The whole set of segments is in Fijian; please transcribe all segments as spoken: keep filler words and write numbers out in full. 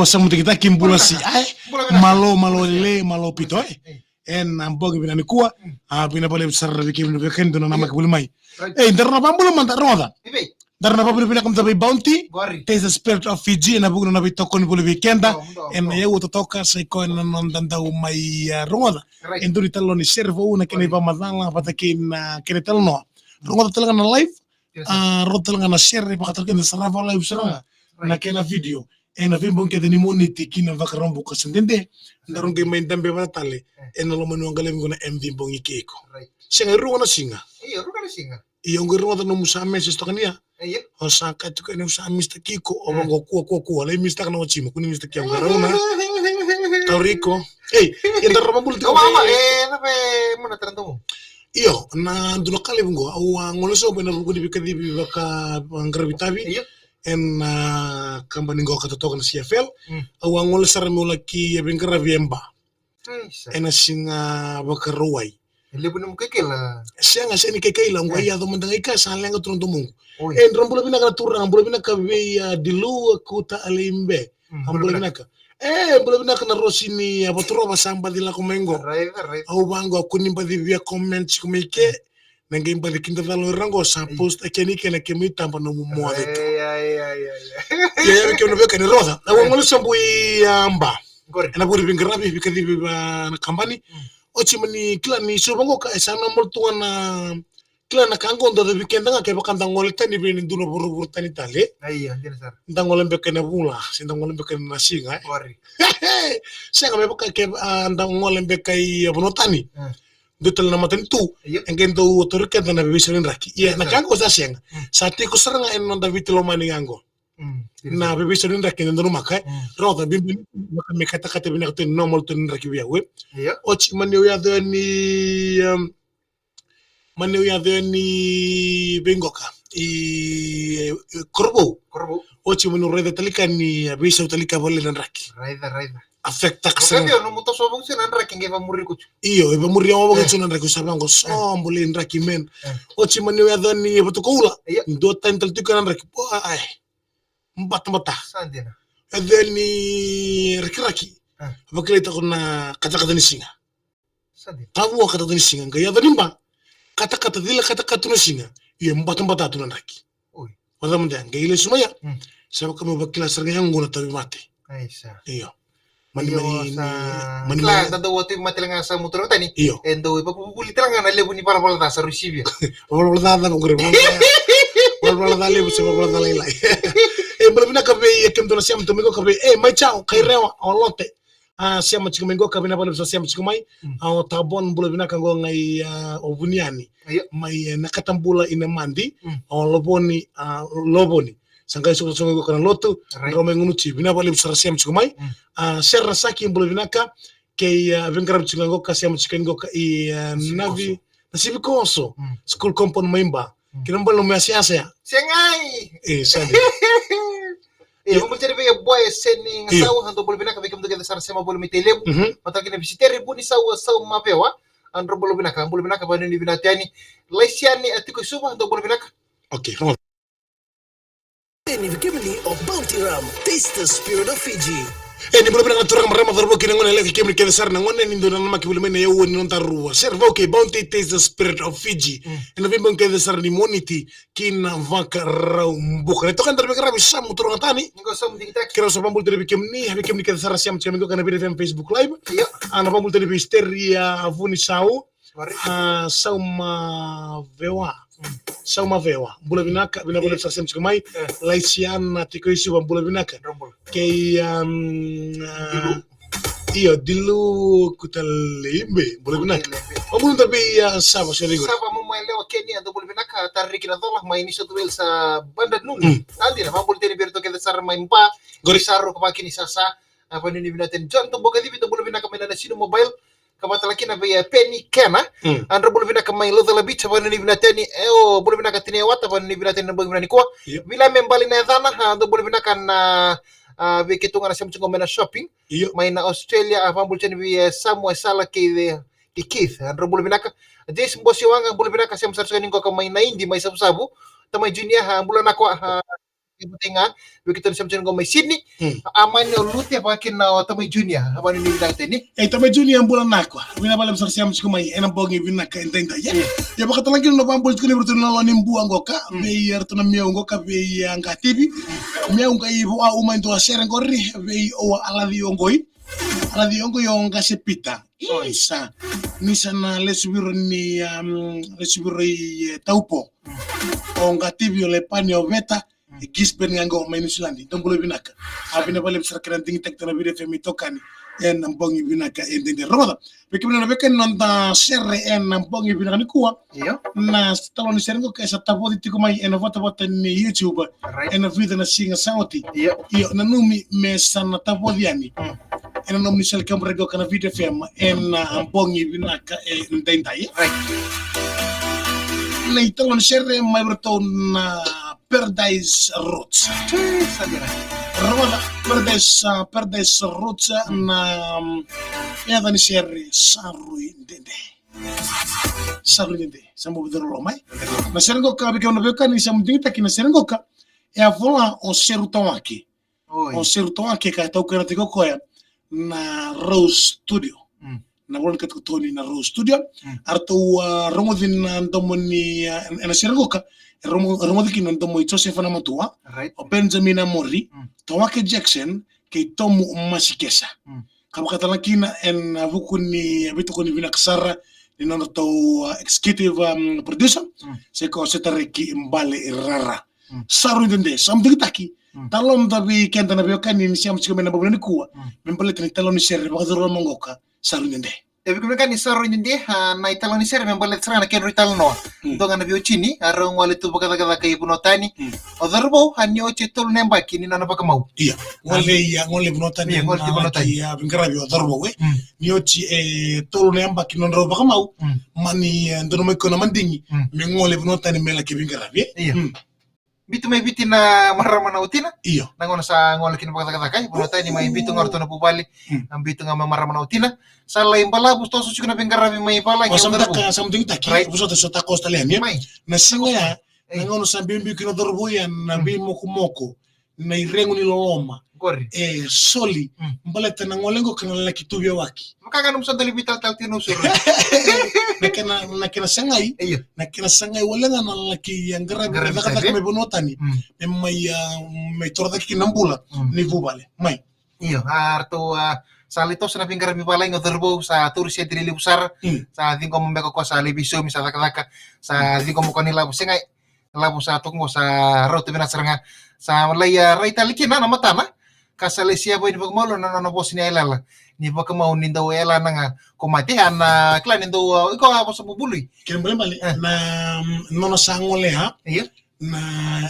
Sa mutikitaki bula si ai. Malo, malo le, malo pito e. E na bogi vinaka nikua. A vinaka vakalevu sara vei kemuni na veiwekani dou na namaki voli mai. E, daru na vabula mada, rogoca. Daru na vabula vinaka mada vei Bounty. Taste the Spirit of Fiji, e na vuku ni nona veitokoni voli vei keda. E na yau totoka sa i koya na noda dau mai rogoca. E dua ni talanoa ni sere vou na kena ivamacala vata kei na kena italanoa. Rogoca tale ga na live. A rogoca tale ga na sere, vaka tale keda sarava live sara ga na kena video. E na veibogi kece ni Moniti ki na Vakaraubuka sa dede. Daru qai mai dabe vata tale e na loma ni waqa levu qo na M V Bogi kei iko. Sega, e rua na siga. Io, qai rogoca nomu sa message toka ni a. O sa kaya tiko ni o sa miss-taki iko, o vaqo kua, kua, kua, lai miss-taka na wajimu, kua ni miss-taki au, qai rauna. Tauri iko. Ei, e daru na vabula tiko. Io, na dua na ka levu qo au a gole sobu e na vuku ni veikacivi vakaqaravi tavi. E na kabani qo ka totoka na C F L. Au a gole sara meu laki veiqaravi e Ba. E na siga Vakarauwai. E levu nomu kaikaila? Sega, sega ni kaikaila, qo a yaco mada ga i ka sa leqa tu na domoqu. E dra bula vinaka na turaga, bula vinaka vei a Dilua Kuta Aleibe. A bula vinaka. E bula vinaka na Rosi ni a Vaturova sa baci lako mai qo. Au vaqo, a kua ni baci via comment tiko mai ke. Na qai baci kidacala o ira qo sa post-taki yani kena kemu itaba nomu moce tu. Ia, ia, vei kemuni na veiwekani, rogoca. Au a gole sobu i a Ba. E na vuku ni veiqaravi, veikacivi va na kabani. Oti mani kila ni so vaqo ka e sa normal tu ga na kila na ka qo dau cavi keda ga kevaka da gole tani vei na dua na vuravura tani tale. Da gole beka e na vula se da gole beka e na siga e. Sega, me vaka ke da gole beka i vanua tani. Dua tale na matanitu e qai dau tauri keda na veiveisaunidraki. Ia na ka qo sa sega. Sa tiko sara ga e na noda Viti lomani ga qo. Na veiveisaunidraki e dodonu maka e. Rogoca, bibi ni maka me katakata vinaka tu, e normal tu na draki vei au e. Oti mani au yaco yani, mani au yaco yani vei qoka i Korovou. Oti mani au raica tale ka ni a veisau tale ka vale na draki. Affect-taka sara. Nomu toso vou se na draki qai vamuri iko tu. Io, e vamuri au vaka tu na draki, au sa vaqo, so bole draki man. Oti mani au yaco yani Vatukoula. Dua tani tale tiko na draki. Ai. Batabata. Sa dina. E dua ni rakiraki. Vakilaitaka na katakata ni siga. Sa dina. Tavua katakata ni siga, qai yaco ni Ba. Katakata, cila katakata tu na siga. Ia batabata tu na draki. Oi. Vata mada, qai lesu mai ya. Sa vaka meu vakila sara ga ya qo na tauvimate. Io. Mani, mani, mani, mani. Kila, da dau a tauvimate tale ga sa mutura tani. Io. E dau ivakavuvuli tale ga na levu ni valavala ca sa rui sivia. Valavala ca, ca qori, valavala ca. Valavala ca levu se valavala ca lailai. E, bula vinaka vei, e, kemudou na sema tu mai qo ka vei, e, mai Chao, Kairewa, o Lote. A, sema tiko mai qo ka vinaka vakalevu sa sema tiko mai. A, o Tabon, bula vinaka qo ga i, a, o Vuniani. Mai, e, Nakatabula i Namadi. O Lovoni, a, Lovoni. Sa qai soqosoqo qo ka na lotu, drau mai gunuti, vinaka vakalevu sara sema tiko mai. A, Sera Saki, bula vinaka, kei, a, veiqaravi tiko qo ka sema tiko qo ka i, a, Navi, Nasivikoso, School Compound mai Ba. Kei na bale nomu yasayasa ya. Segai! E, sa dina. E, vabula tale vei a Boy Seni Gasau, a dou bula vinaka vei kemudou kece sara sema voli mai Tailevu. Mataka kina Visiteri Vunisau, a Sau Mavewa, a drau bula vinaka, bula vinaka, vanuinui vinaka yani. Laisiani, a tiko i Suva, a dou bula vinaka. Okay, rogoca. Ni vei kemuni o Bounty Rum, taste the spirit of Fiji. E, ni bula vinaka na turaga, marama, cauravou kei na gone yalewa, kei kemuni kece sara na gone ni dou nanamaki voli mai na yaua ni nodaru sere vou kei Bounty, taste the spirit of Fiji. E na veibogi kece sara ni Moniti ki na Vakaraubuka. Na itokani daru veiqaravi Samu Turaga Tani. Keirau sa vabula tale vei kemuni, vei kemuni kece sara sema tiko mai qo ka na Viti F M Facebook Live. A, na vabula tale vei Steria Vunisau. A, Sau Mavewa. Sau Mavewa. Bula vinaka, vinaka vakalevu sara sema tiko mai. Laisiana tiko i Suva, bula vinaka. Kei, um, a, io, Dilu Kutaleibe, bula vinaka. Vabula tale vei, a, Sava, Sava Mumailewa Keni, a dou bula vinaka, Tariki na Cola, mai New South Wales, a, Banda Nunu. A, dina, vabula tale vei iratou kece sara mai Ba, qori Saro, ka vakini Sasa, a, vanuinui vinaka yani. John Tobokacivi, dou bula vinaka mai na Nasinu Mobile, ka vata tale kina vei, e, Peni Kena. A, drau bula vinaka mai Laucala Beach, vanuinui vinaka yani. E, o, bula vinaka Tine Wata, vanuinui vinaka yani na bogi vinaka nikua. Vila me bali na yacana, a, dou bula vinaka na, a, vei keitou ga na sema tiko mai na shopping. Mai na Australia, a, vabula yani vei, e, Samu, e, Sala kei, e, kei Keith, a, drau bula vinaka. Jace Bosiwaqa, bula vinaka, sema sara tiko yani qo ka mai na Idi, mai Savusavu. Tamai Junior, a, bula vinaka, a, Vata ga vei keitou na sema tiko qo mai Sydney. A mani o Lute vaka kina o Tamai Junior, a mani ni vinaka teni. E Tamai Junior, bula vinaka. Vinaka vakalevu sara sema tiko mai ena bogi vinaka edaidai. Ia vakatalega kina na vakabula tiko ni vei iratou na loma ni bua qoka, vei iratou na miyau qoka, vei a Qativi. Miyau qai vo a uma e dua sere qori vei o a Alavi Oqoi. Alavi Oqoi o Qase Pita. Isa. Ni sa na lesu vei ira ni, um, lesu vei ira i, e, Taupo. O Qativi, o Lepani, o Veta. E Gisborne ga qo mai Niusiladi. Dou bula vinaka. A vinaka vakalevu sara kei na digitaki tiko na Viti FM itokani ena bogi vinaka edaidai. Rogoca vei kemuni na veiwekani na noda sere ena bogi vinaka nikua. Io. Na italanoa ni sere qo ke sa tavoci tiko mai ena vatavata ni YouTube ena vica na siga sa oti. Io. Io, nanumi me sa na tavoci yani ena nomuni sala ni kaburaki qo na Viti FM ena bogi vinaka edaidai. Na italanoa ni sere mai vei iratou na Paradise Roots. Rogoca, Paradise, a, Paradise Roots, na, mm, yaca ni sere Sa Rui Dede. Sa Rui Dede, sa bau vacuruma mai. Na sere qoka vei kemuni na veiwekani sa bau digitaki, na sere qoka e a vola o Seru Tawake. O Seru Tawake ka taukena tiko o koya na Rose Studio. Na vola ni katokatoni na Rose Studio. A ratou, a, rogoci na domo ni, a, ena sere qoka, e rogoci kina na domo i Josefa Namatua, o Benjamin Amori, Tawake Jackson, kei Tomu Masikesa. Ka vakatalega kina ena vuku ni veitokoni vinaka sara ni nodratou, a, executive, um, producer, se ko Setareki Bale Rara. Sa Rui Dede, sa bau digitaki. Talanoa vei keda na veiwekani ni sema tiko mai na bogi nikua me baleta na italanoa ni sere vakacuruma qoka, Sa Rui Dede. E vei kemuni na veiwekani, Sa Rui Dede, a, na italanoa ni sere me baleta sara ga na kedrau italanoa. Dua ga na veiwatini a rau gole tu vakacakacaka i vanua tani. O cauravou, a, ni oti e tolu na yabaki ni nona vakamau. Ia, gole, ia, gole i vanua tani, ia, gole i vanua tani, a, veiqaravi o cauravou, e. Ni oti e tolu na yabaki ni nodrau vakamau. Mani, e, dodonu mai o koya na madigi me gole i vanua tani me laki veiqaravi, e. Ia. Biuta mai Viti na marama na watina. Io. Na gauna sa gole kina vakacakacaka i vanua tani, mai biuta ga o ratou na vuvale. A, biuta ga mai marama na watina. Sa lai balavu, toso tiko na veiqaravi mai valagi. Sa bau digitaki, sa bau digitaki. Vosota, sa tako Australia, e. Na siga ya, na gauna sa biubiu kina o cauravou ya na veimokomoko, na iregu ni loloma. Qori. E soli baleta na gole qo ka na laki tu veiwaki. Vaka ga nomu sa dau lai veitalatala tiko na usoro. Na kena, na kena sagai. Io. Na kena sagai wale ga na laki, a, qaravi, qaravi cakacaka mai vanua tani. Me mai, a, mai torocake kina na bula ni vuvale. Mai. Io, a, ratou, a, sa lai toso na veiqaravi valagi, o cauravou sa tauri sede lelevu sara. Sa ciqoma beka o koya sa lai veisaumi, sa cakacaka. Sa ciqoma o koya na ilavo, sega, ilavo sa toka qo sa rauta vinaka sara ga. Sa lai, a, rai tale kina na matana ka sa lai seavu yani vakamalua na nona vosa ni yalayala ni vakamau ni dau yalana ga ko mate, a, na kila ni dau, a, iko a vosa bubului. Kena ibalebale na, mm, nona sa gole, a? Io. Na,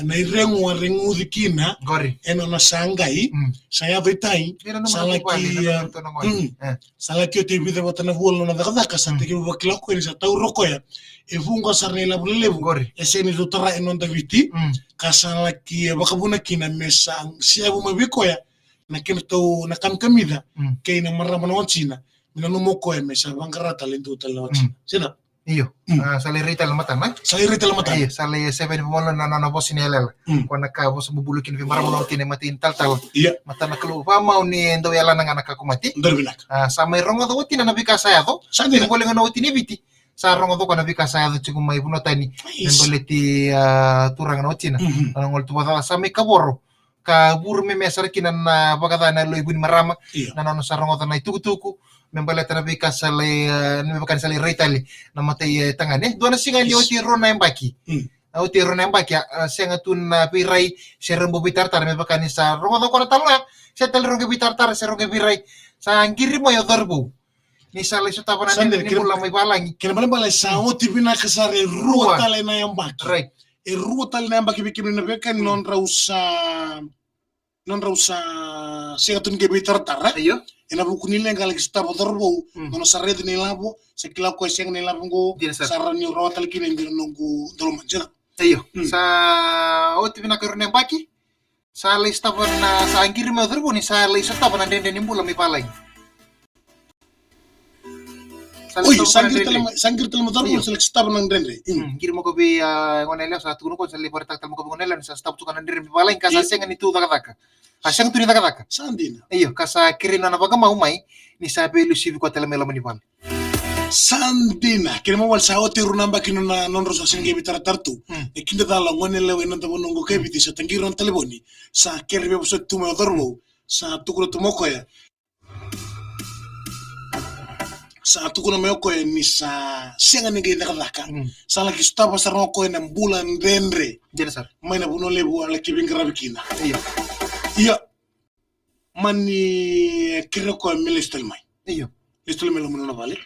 na iregu a reguci kina. Qori. E nona sa qai, sa yaco i tai, sa laki, mm, sa laki oti e vica vata na vula na nona cakacaka, sa tekivu vakila o koya ni sa taura o koya e vuqa sara na ilavo lelevu. Qori. E sega ni dau tara e noda Viti. Ka sa laki vakavuna kina me sa seavu mai vei koya na kedratou na kamikamica kei na marama na watina, me nanuma o koya me sa vaqara tale e dua tale na watina. Sega. Io. A, sa lai rai tale na matana. Sa lai rai tale na matana. Io, sa lai seavu yani vakamalua na, na, na vosa ni yalayala. Ko na ka vosa bubului kina vei marama na watina e matai ni talatala. Io. Matana Kalou, vakamau ni dau yalana ga na ka ko mate. Dau vinaka. A, sa mai rogoca o watina na veika sa yaco. Sa dina. Voli ga na watina e Viti. Sa rogoca o koya na veika sa yaco tiko mai vanua tani. Me baleti, a, turaga na watina. Na gole tu vakacala, sa mai kavoro ka vuru me me sara kina na vakaca na yalo i vu ni marama. Io. Na nona sa rogoca na itukutuku me baleta na veika sa lai, e, na me vaka ni sa lai rai tale na matai, e, tagane. Dua na siga ni oti e rua na yabaki. A, oti e rua na yabaki, a, a, sega tu na veirai se rau bau veitaratara me vaka ni sa rogoca o koya na talanoa. Se tale rau qai veitaratara se rau qai veirai. Sa qiri mai o cauravou ni sa lai sotava na dredre ni bula mai valagi. Kena ibalebale sa oti vinaka sara e rua tale na yabaki. Right. E rua tale na yabaki vei kemuni na veiwekani, nodrau sa, nodrau sa sega tu ni qai veitaratara. Io. Ena vuku ni leqa laki sotava o cauravou. Nona sa raica na ilavo, sa kila o koya sega na ilavo qo. Dina sara. Sa rawa ni rawa tale kina e dua na noqu dolo manjera. Io. Sa oti vinaka e rua na yabaki. Sa lai sotava na, sa qiri mai o cauravou ni sa lai sotava na dredre ni bula mai valagi. Oi, sa qiri tale mai, sa qiri tale mai cauravou, io, sa laki sotava na dredre. Mm. Mm, qiri mai o koya vei, a, gone yalewa, sa tukuna o koya, sa lai vakaraitaka tale mai o koya vei gone yalewa ni sa sotava tu ga na dredre mai valagi ka sa sega ni tu cakacaka. Sa sega tu ni cakacaka. Sa dina. Io, ka sa kerei na nona vakamau mai ni sa veilusivi koya tale mai loma ni vale. Sa dina. Kena iwali sa oti e rua na yabaki na nona, nodrau sa sega ni veitaratara tu. Mm. E kidacala o gone yalewa ena dua na vanua qo e Viti, sa taqiri na nona talevoni. Sa kere veivosoti tu mai o cauravou. Sa tukuna tu mai o koya. Sa tukuna mai o koya ni sa sega ni qai cakacaka. Mm. Sa laki sotava sara ga o koya na bula dredre. Dina sara. Mai na vanua levu a laki veiqaravi kina. Io. Ia. Mani kerei koya me lesu tale mai. Io. Lesu tale mai loma ni nona vale.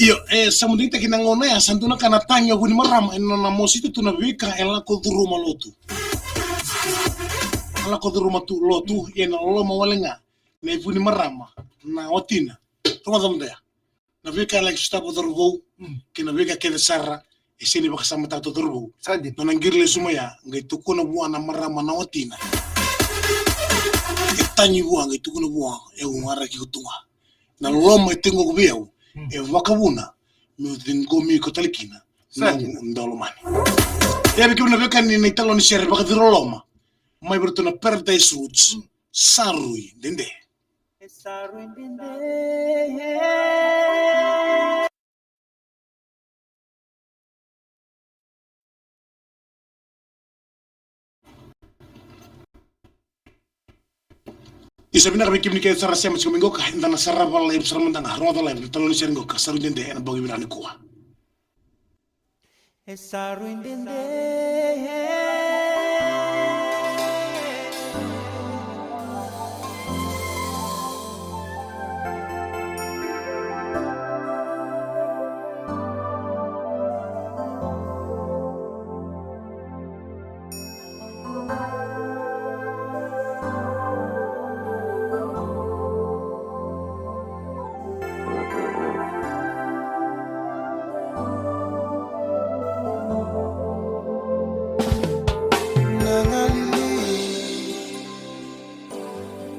Io, e, sa muduitaki na gauna ya, sa dua na ka na tagi o vunimarama ena nona mosita tu na veika e lako curuma lotu. E lako curuma tu lotu, ena loloma wale ga na ivunimarama na watina. Rogoca mada ya. Na veika e laki sotava o cauravou, mm, kei na veika kece sara e sega ni vakasamataka tu o cauravou. Sa dina. Nona qiri lesu mai ya, qai tukuna vua na marama na watina. E tagi vua, qai tukuna vua, e, au waraki iko tu ga. Na loloma e tiko qo vei au, mm, e vakavuna meu ciqomi iko tale kina. Sa dina. Noqu daulomani. Ia vei kemuni na veiwekani na italanoa ni sere vakaciriloloma mai vei iratou na Paradise Roots, mm, Sa Rui Dede. E sa rui dede. Ni sa vinaka vei kemuni kece sara sema tiko mai qo ka, eda na sarava laivi sara mada ga, rogoca laivi na italanoa ni sere qo ka, Sa Rui Dede, ena bogi vinaka nikua. E sa rui dede.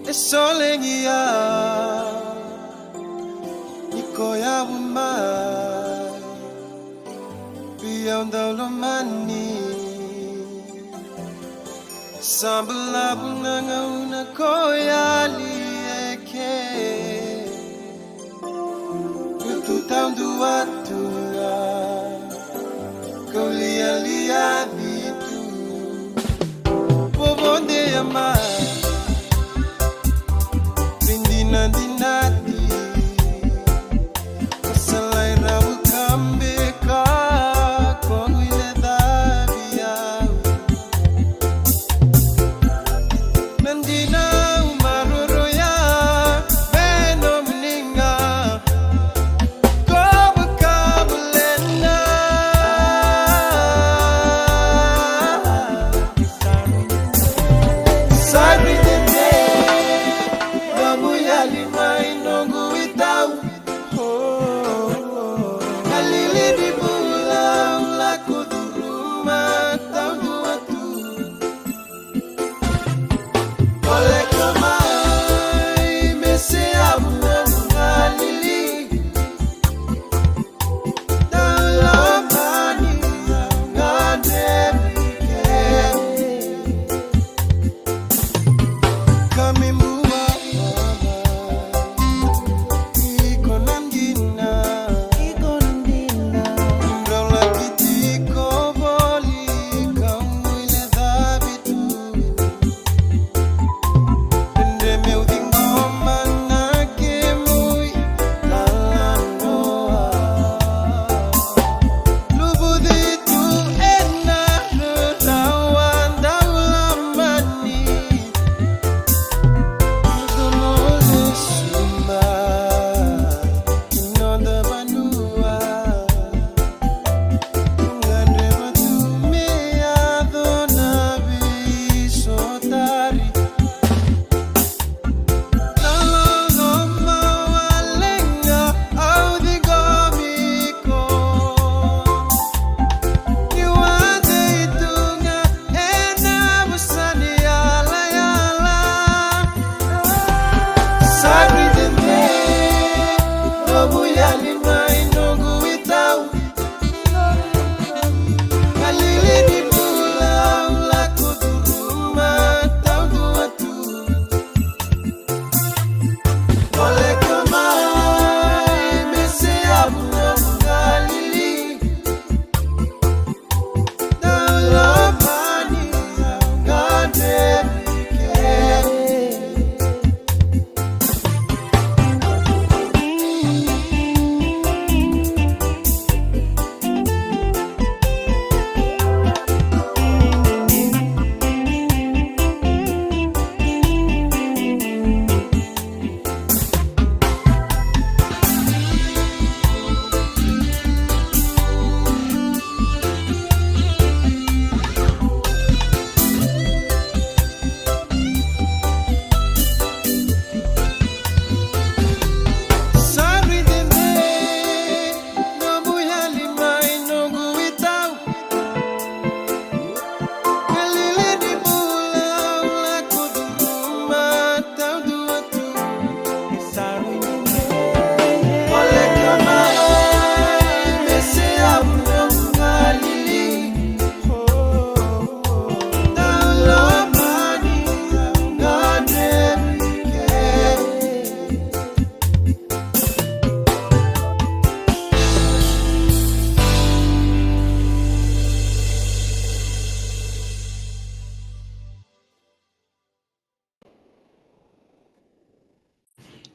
E solegia ni koya vumai. Vei au daulomani. Sa balavu na gauna ko yali eke. Lutu taudua tu ga. Ko lialia vitu. Vovo de ama. Vindinadinati. Salai rau kabeka ko guile davi au. Na dina au maroroya me nomu liga. Ko vaka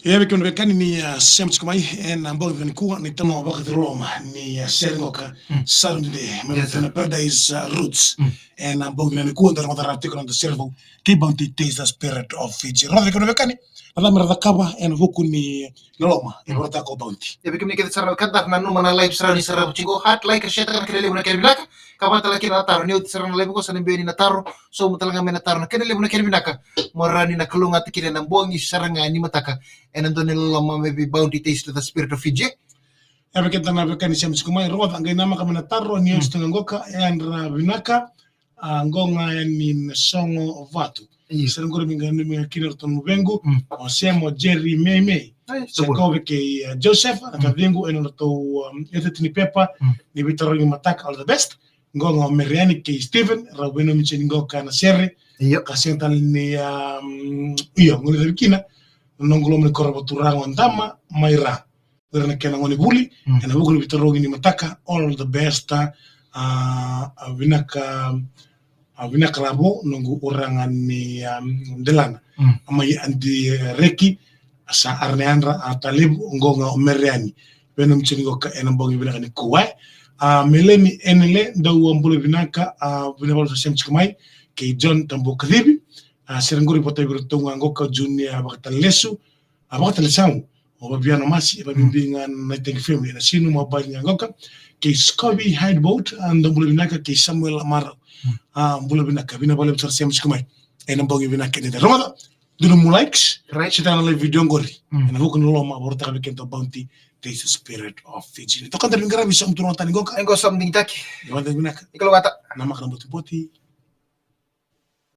Ia, vei kemuni na veiwekani ni, ah, sema tiko mai ena bogi nikua, ni tama vakacuruma ni, ah, sere qoka, mm, Saturday, mai, yes, sir, na Paradise, ah, Roots. Mm. Ena bogi nikua da rogoca rawa tiko na noda sere vou kei Bounty Taste the Spirit of Fiji. Rogoca vei kemuni na veiwekani na cava me ra cakava ena vuku ni loloma e vakarautaka o Bounty. Ia, vei kemuni kece sara na wekada, nanuma na live sara ni sarava tiko, heart, like, share-taka na kena levu na kena vinaka. Ka vaka tale kina na taro, ni oti sara na live qo sa na biu yani na taro, sauma tale ga mai na taro na kena levu na kena vinaka, mo rawa ni na kalougata kina ena bogi sara ga ni mataka ena dua na iloloma mai vei Bounty Taste the Spirit of Fiji. E vei keda na veiwekani sema tiko mai, rogoca, qai namaka mai na taro ni oti, mm, tiko ga qoka, e yadra vinaka, a, qo ga yani na Sogo Vatu. Io. Sere qori me qai nanumi ga kina o ratou na luvequ, mm, o Semo, Jerry, Meimei, ai, Jacob kei, a, Joseph, na, mm, kaciqu ena nodratou, um, e thirteen pepa, mm, ni veitarogi mataka, all the best. Qo ga o Mariani kei Steven, rau veinanumi tiko ni qoka na sere. Io. Ka sega tale ni, um, io, qo ni cavi kina na noqu loma ni koro vakaturaga o Dama mai Ra. O ira na kena gonevuli, mm, ena vuku ni veitarogi ni mataka, all the best, a, a, vinaka, a, vinaka lavo, noqu uraga ni, um, delana. Mm. A mai Adi, e, Reki, a sa ara na yadra, a, talevu, qo ga o Mariani. Veinanumi tiko ni qoka ena bogi vinaka nikua. A, Meleni Enele, dou a bula vinaka, a, vinaka vakalevu sema tiko mai, kei John Tabukacivi, a, sere qori vata vei iratou ga qoka Junior Vakatalesu, a, Vakatalesau, o Vaviano Masi, e vakabibi ga na Itagi family, na Sinu Mobile ga qoka, kei Scobie Hideboat, a, dou bula vinaka, kei Samuel Marau. Mm. A, bula vinaka, vinaka vakalevu sara sema tiko mai ena bogi vinaka edaidai. Rogoca, dua nomu likes, right, share-taka na live video qori. Mm. Ena vuku ni loloma e vakarautaka vei keda o Bounty Taste the Spirit of Fiji. Ni toka, da veiqaravi, sa mutu na tani qoka. Qo sa mudu digitaki. Ni vakadigitaki vinaka. Ni kalougata. Namaka na botiboti.